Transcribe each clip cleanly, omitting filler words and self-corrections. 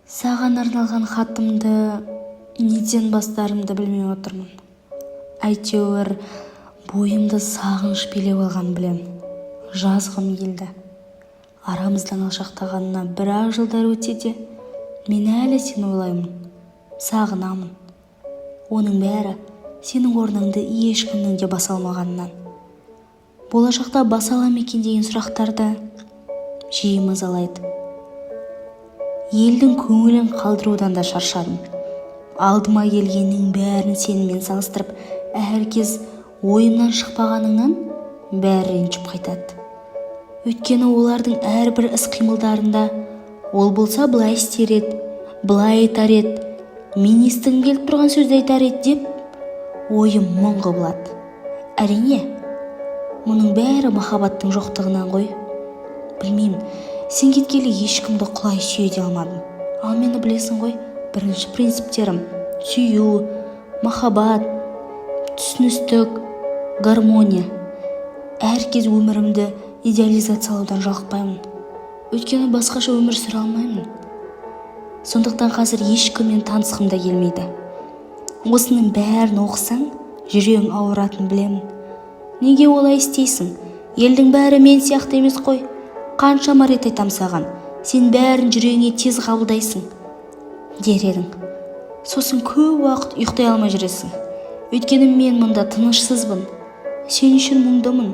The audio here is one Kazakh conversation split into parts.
Саған арналған хатымды неден бастарымды білмей отырмын. Әйтеуір бойымды сағыныш билеп алғанын білем. Жазғым келді. Арамыздан алшақтағанына біраз жылдар өтсе де, мен әлі сені ойлаймын, сағынамын. Оның бәрі сенің орныңды ешкімнің де баса алмағанынан. Болашақта баса ала ма екен деген сұрақтар да жиі мазалайды. Елдің көңілін қалдырудан да шаршадым. Алдыма келгеннің бәрін сенімен салыстырып, әркез ойымнан шықпағаныңнан бәрі ренжіп қайтады. Өйткені олардың әрбір іс-қимылдарында ол болса былай істер еді, былай айтар еді, мен естігім келіп тұрған сөзді айтар еді деп ойым мұң құбылады. Әрине, мұның бәрі махаббаттың жоқтығынан ғой. Білмеймін, сен кеткелі ешкімді құлай сүйе де алмадым. Ал мені білесің ғой, бірінші принциптерім сүю, махаббат, түсіністік, гармония. Әркез өмірімді идеализациялаудан жалықпаймын. Өйткені басқаша өмір сүре алмаймын. Сондықтан қазір ешкіммен танысқым да келмейді. Осының бәрін оқысаң, жүрегің ауыратынын білемін. Неге олай істейсің? Елдің бәрі мен сияқты емес қой. Қаншама рет айтам саған, сен бәрін жүрегіңе тез қабылдайсың дер едің. Сосын көп уақыт ұйықтай алмай жүресің. Өйткені мен мұнда тынышсызбын, сен үшін мұңдымын.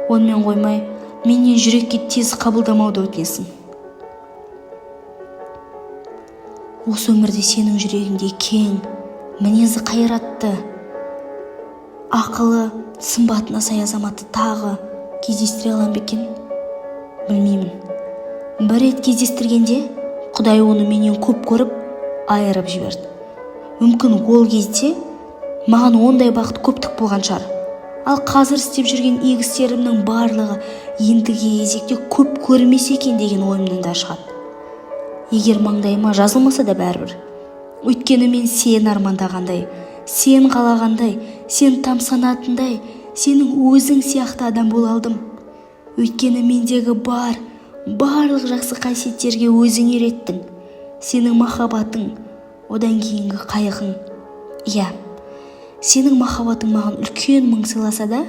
Онымен қоймай, менен жүрекке тез қабылдамауды өтінесің. Осы өмірде сенің жүрегіңде кең, мінезі қайратты, ақылы, сымбатына сай азаматты тағы кездестіре алам ба екен? Білмеймін. Бір рет кездестіргенде Құдай оны менен көп көріп айырып жіберді. Мүмкін ол кезде маған ондай бақыт көптік болған шығар. Ал қазір істеп жүрген игі істерімнің барлығы ендігі кезекте көп көрмесе екен деген ойымнан да шығады. Егер маңдайыма жазылмаса да бәрібір. Өйткені мен сен армандағандай, сен қалағандай, сен тамсанатындай, сенің өзің сияқты адам бола алдым. Өйткені мендегі бар, барлық жақсы қасиеттерге өзің үйреттің. Сенің махаббатың, одан кейінгі қайғың. Иә, сенің махаббатың маған үлкен мұң сыйласа да,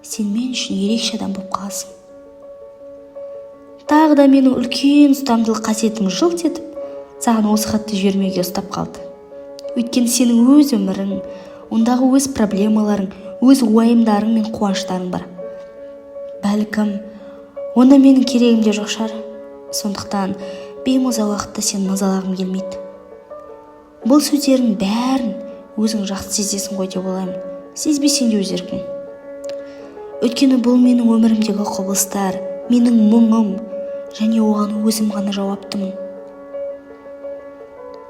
сен мен үшін ерекше адам болып қаласың. Тағы да менің үлкен ұстамдылық қасиетім жылт етіп, саған осы хатты жібермеуге ұстап қалды. Өйткені сенің өз өмірің, ондағы өз проблемаларың, өз уайымдарың мен қуаныштарың бар. Бәлкім, онда менің керегім де жоқ шығар. Сондықтан беймаза уақытта сені мазалағым келмейді. Бұл сөздердің бәрін өзің жақсы сезесің ғой деп ойлаймын. Сезбесең де өз еркің. Өйткені бұл менің өмірімдегі құбылыстар, менің мұңым және оған өзім ғана жауаптымын.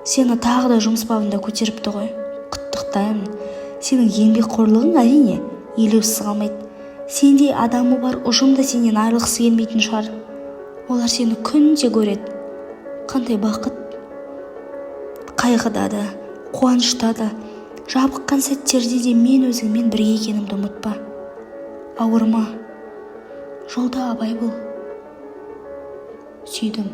Сені тағы да жұмыс бабында көтеріпті ғой. Құттықтаймын. Сенің еңбекқорлығың әрине елеусіз қалмайды. Сендей адамы бар ұжым да сенен айырылғысы келмейтін шығар. Олар сені күнде көреді. Қандай бақыт. Қайғыда да, қуанышта да, жабыққан сәттерде де мен өзіңмен бірге екенімді ұмытпа. Ауырма. Жолда абай бол. Сүйдім.